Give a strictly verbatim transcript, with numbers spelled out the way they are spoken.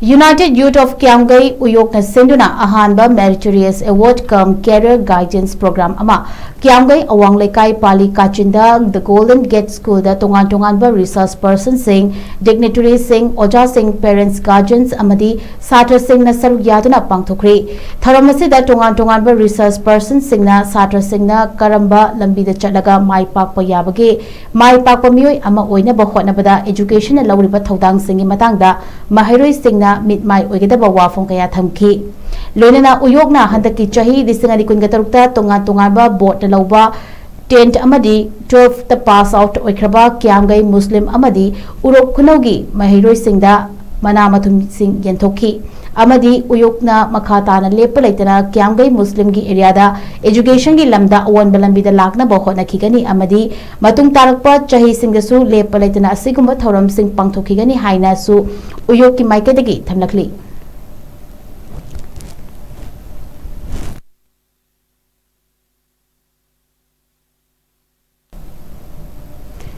United Youth of Kiamgay ꯎꯌꯣꯛꯅ ꯁꯤꯟꯗꯨꯅ ꯑꯍꯥꯟꯕ Meritorious Award cum Career Guidance Program ꯑꯃ ꯀꯤꯌꯥꯝꯒꯩ ꯑꯋꯥꯡ ꯂꯩꯀꯥꯏ ꯄꯥꯂꯤ ꯀꯥꯆꯤꯟꯗ The Golden Gate Schoolꯗ ꯇꯣꯉꯥꯟ ꯇꯣꯉꯥꯟꯕ resource personꯁꯤꯡ, dignitaryꯁꯤꯡ, ꯑꯣꯖꯥꯁꯤꯡ, parents, guardians ꯑꯃꯗꯤ ꯁꯥꯇ꯭ꯔꯁꯤꯡꯅ ꯁꯔꯨꯛ ꯌꯥꯗꯨꯅ ꯄꯥꯡꯊꯣꯛꯈ꯭ꯔꯤ꯫ ꯊꯧꯔꯝ ꯑꯁꯤꯗ ꯇꯣꯉꯥꯟ ꯇꯣꯉꯥꯟꯕ resource personꯁꯤꯡꯅ ꯁꯥꯇ꯭ꯔꯁꯤꯡꯅ ꯀꯔꯝꯕ ꯂꯝꯕꯤꯗ ꯆꯠꯂꯒ ꯃꯥꯏ ꯄꯥꯛꯄ ꯌꯥꯕꯒꯦ, ꯃꯥꯏ ꯄꯥꯛꯄ ꯃꯤꯑꯣꯏ ꯑꯃ ꯑꯣꯏꯅꯕ ꯍꯣꯠꯅꯕꯗ educationꯅ ꯂꯧꯔꯤꯕ ꯊꯧꯗꯥꯡꯁꯤꯡꯒꯤ ꯃꯇꯥꯡꯗ ꯃꯍꯩꯔꯣꯏꯁꯤꯡꯅ ꯃꯤꯠ ꯃꯥꯏ ꯑꯣꯏꯒꯗꯕ ꯋꯥꯐꯝ ꯀꯌꯥ ꯊꯝꯈꯤ꯫ ꯂꯣꯏꯅꯅ ꯎꯌꯣꯛꯅ ꯍꯟꯗꯛꯀꯤ ꯆꯍꯤ ꯂꯤꯁꯤꯡ ꯑꯅꯤ ꯀꯨꯟꯒ ꯇꯔꯨꯛꯇ ꯇꯣꯉꯥꯟ ꯇꯣꯉꯥꯟꯕ boardꯅ ꯂꯧꯕ tenth ꯑꯃꯗꯤ twelfth pass out ꯑꯣꯏꯈ꯭ꯔꯕ ꯀꯤꯌꯥꯝꯒꯩ ꯃꯨꯁꯂꯤꯝ ꯑꯃꯗꯤ ꯎꯔꯣꯛ ꯈꯨꯅꯧꯒꯤ ꯃꯍꯩꯔꯣꯏꯁꯤꯡꯗ ꯃꯅꯥ ꯃꯊꯨꯝꯁꯤꯡ ꯌꯦꯟꯊꯣꯛꯈꯤ ꯑꯃꯗꯤ ꯎꯌꯣꯛꯅ ꯃꯈꯥ ꯇꯥꯅ ꯂꯦꯞꯄ ꯂꯩꯇꯅ ꯀꯤꯌꯥꯝꯒꯩ ꯃꯨꯁꯂꯤꯝꯒꯤ areaꯗ educationꯒꯤ ꯂꯝꯗ ꯑꯑꯣꯟꯕ ꯂꯝꯕꯤꯗ ꯂꯥꯛꯅꯕ ꯍꯣꯠꯅꯈꯤꯒꯅꯤ ꯑꯃꯗꯤ ꯃꯇꯨꯡ ꯇꯥꯔꯛꯄ ꯆꯍꯤꯁꯤꯡꯗꯁꯨ ꯂꯦꯞꯄ ꯂꯩꯇꯅ ꯑꯁꯤꯒꯨꯝꯕ ꯊꯧꯔꯝꯁꯤꯡ ꯄꯥꯡꯊꯣꯛꯈꯤꯒꯅꯤ ꯍꯥꯏꯅꯁꯨ ꯎꯌꯣꯛꯀꯤ ꯃꯥꯏꯀꯩꯗꯒꯤ ꯊꯝꯂꯛꯂꯤ꯫